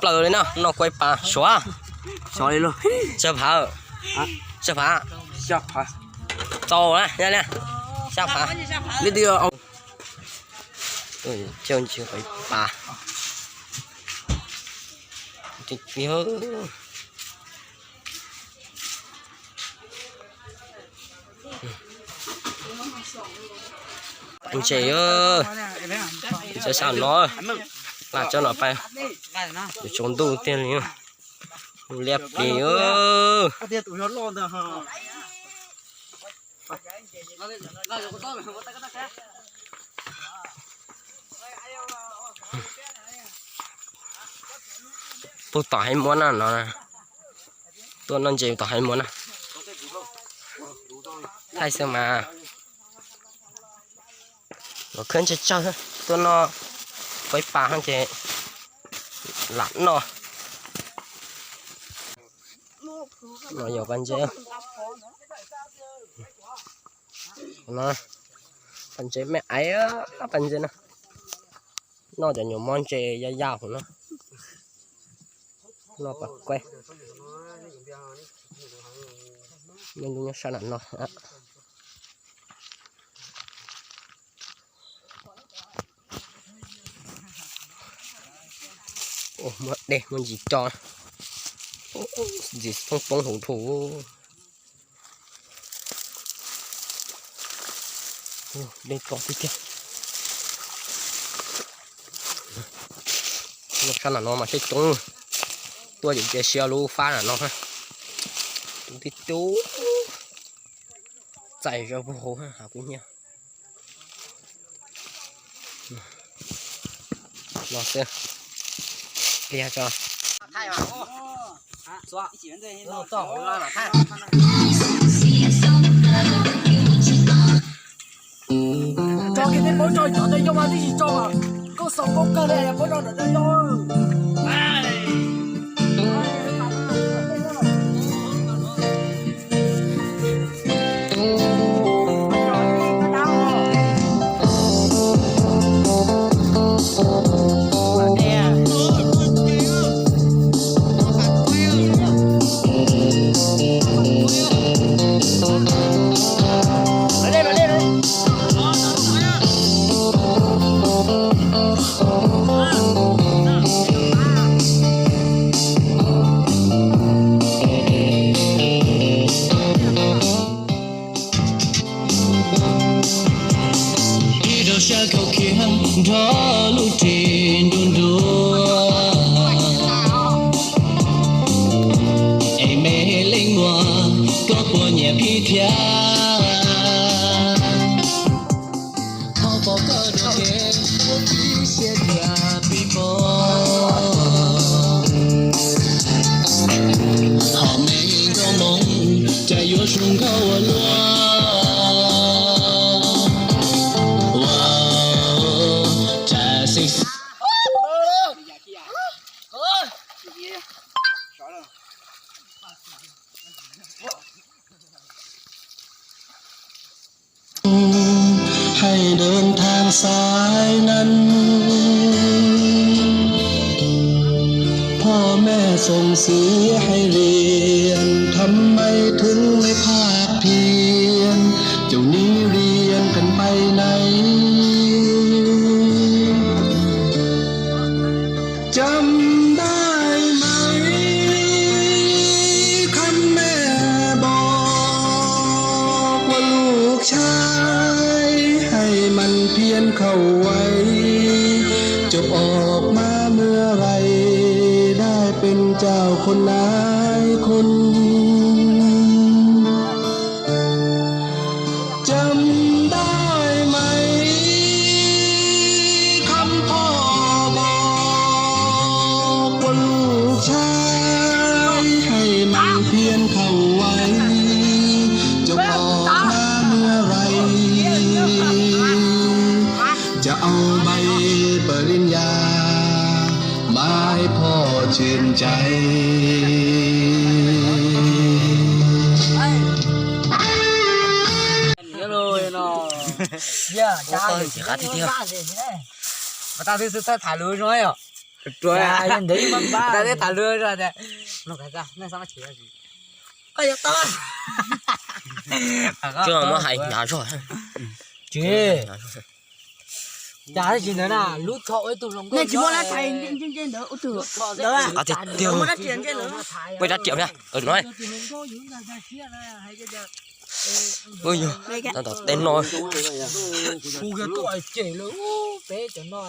plaws li na, noj kuaib pas suav. Tsawg phav? Tsawg phav? Tau na, xya phav. Kuaib pas. Ntses, ntses sab no, lam coj no pais, yuav tsaus ntuj tiag li, liab plis. Puag tom Haiv Muab na no, tuaj noj ntses tom Haiv Muab na. Thaij xwb mas, los khawb ntsawg tsawg, tuaj noj kuaib pas ces lam noj. No yog pas ntses, pas ntses me aiv, pas ntses no. Noj cov nyuam mob ntses ya ya hauv no. Noj pas kuaib. Nyob sab nram no. Muaj dej muaj ntsis co, ntsis poob poob hauv dhau. Dej ko tiag tiag. Sab nram no mas thiaj coob, tuaj ces cia siab lub fab nram no. Tus tib tub txais zog puag hauv hav kuj nyiaj. No xwb, pliag tso. Tso kiag tej paub rau cov ntawd yog mas twb tsis tso, koj xaus paub kawg li, paub rau ntawm ntawd yog. Ib rau sab khaum khiav nrog lub ris nruab nruab, es me leej muam koj puas nyiam pib thiab? Thov pom koj rau kev ua pib siab thiab pib pom. Hom me nkauj Hmoob cas yuav zoo nkauj ua luaj. Ua cas xwb. Hãy đơn tháng sai nắng, พ่อแม่ส่งเสียให้เรียน ทำไมถึงไม่ภาคเพียร เจ้านี้เรียนกันไปไหน จำได้ไหม คำแม่บอกว่าลูกชาย ให้หมั่นเพียรเข้าไว้ จบออกมาเมื่อไหร่ ได้เป็นเจ้าคนนายคน จำได้ไหม คำพ่อบอกว่าลูกชาย ให้หมั่นเพียรเข้าไว้ จบออกมาเมื่อไหร่ จะเอาใบปริญญา มาให้พ่อชื่นใจ Mas tau twb xwb txawj tham lus zoo yom. Ruam, yog ntawd yeej pab pab. Tau teb tas lub zog tias, no ka ta nej xav mas chim. Koj yuav tau. Tsis muab hais nyav zog. Tsis, cas tsis ntawd na, lub tsho ua ib tug hluas nkauj. Nej tsis muaj dab tsi ntawd ua tug ntawd. Qab tiag tiag. Muaj dab tsi ntawd. Peb dab riam na, no. Ub, yog, tau tom tej no. Kuv yog tuaj cem lawm, peb cov no.